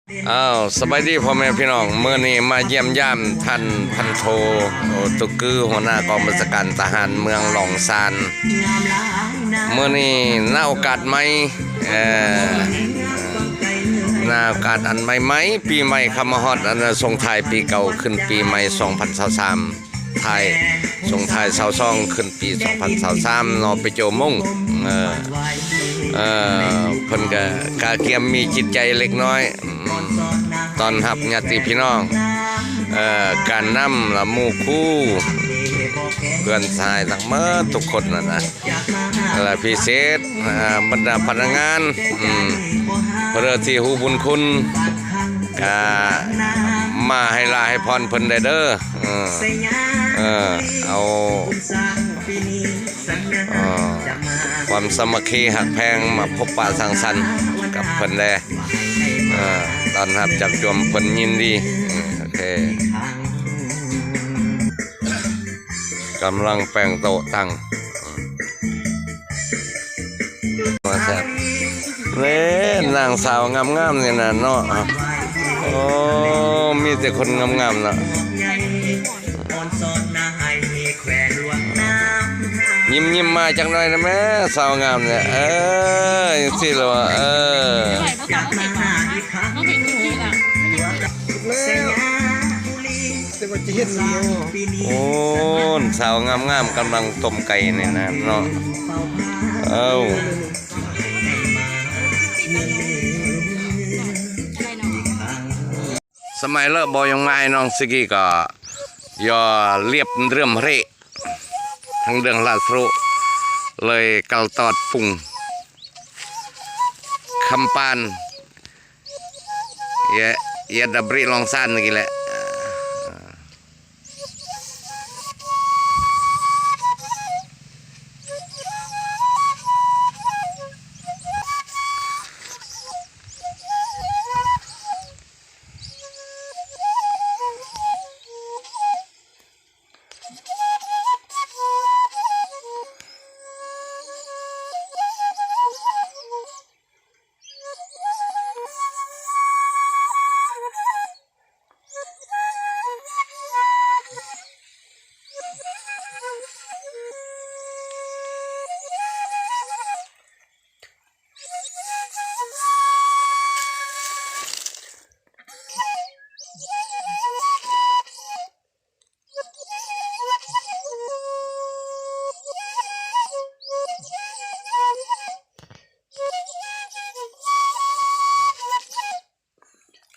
ອ້າວ ສະບາຍດີພໍ່ແມ່ພີ່ນ້ອງ, ມື້ນີ້ມາຢ້ຽມຢາມທ່ານພັນໂທ ຕຸກື ຫົວໜ້າກອງບັນຊາການທະຫານເມືອງຫຼອງຊານ. ມື້ນີ້ໃນໂອກາດໃໝ່ ເອີ ໃນໂອກາດອັນໃໝ່ໆ ປີໃໝ່ເຂົ້າມາຮອດ ອັນສົ່ງທ້າຍປີເກົ່າຂຶ້ນປີໃໝ່ສອງພັນຊາວສາມ ທ້າຍ ສົ່ງທ້າຍຊາວສອງຂຶ້ນປີສອງພັນຊາວສາມເນາະ ໄປໂຈມຸງ. ເອີ ເອີ ເພິ່ນກະກະກຽມມີຈິດໃຈເລັກນ້ອຍ ອືມ ຕ້ອນຮັບຍາດຕິພີ່ນ້ອງ ເອີ ການນຳ ລະໝູ່ຄູ່ ເພື່ອນຊາຍທັງໝົດທຸກຄົນນັ້ນນະ ລະພິເສດ ອາ ບັນດາພະນັກງານ ອືມ ເພື່ອທີ່ຮູ້ບຸນຄຸນ ກະມາໃຫ້ລາໃຫ້ພອນເພິ່ນໄດ້ເດີ. ເອີ ເອີ ເອົາ ເອີ ຄວາມສາມັກຄີຮັກແພງມາພົບປະສັງສັນກັບເພິ່ນແດ່. ເອີ ຕ້ອນຮັບຈັບຈວມເພິ່ນຍິນດີ. ເອີ ໂອເຄ ກຳລັງແປງໂຕະຕັ້ງ. ມາແຊບເດ້ ນາງສາວງາມໆ ນີ້ນະເນາະ. ໂອ້ ມີແຕ່ຄົນງາມໆ ເນາະ. ຍິ້ມໆ ມາຈັກໜ້ອຍນະແມ່ ສາວງາມນີ້. ເອີ ຈັ່ງຊີ້ລະວ່າ ເອີ ແຕ່ວ່າຈະເຫັນຢູ່. ໂອ້ ສາວງາມໆ ກຳລັງຕົ້ມໄກ່ນີ້ນະເນາະ. ເອົ້າ ສະໄໝເລີບບໍ່ຍັງມາ ນ້ອງຊິກີກໍ ຍໍ່ລຽບເລື່ອມເຣ ທັງເລື່ອງລາດໂຊ ເລີຍກັນຕອດປຸງ ຄຳປານ ເຢ ເຢດດະບຣິລອງຊານນີ້ແຫຼະ.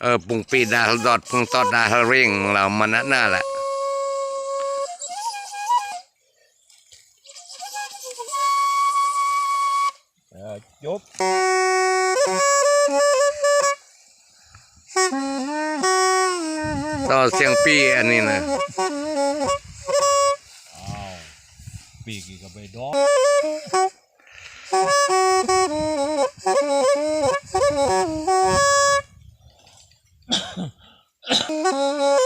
ເອີ ປຸງປີດາດອດ ປຸງຕອດດາເວງ ລາວມານະນາລະ. ເອີ ຈົບ ຕໍ່ສຽງປີອັນນີ້ນະ. ອ້າວ ປີກອີກກໍໄປດອກ. ເອີ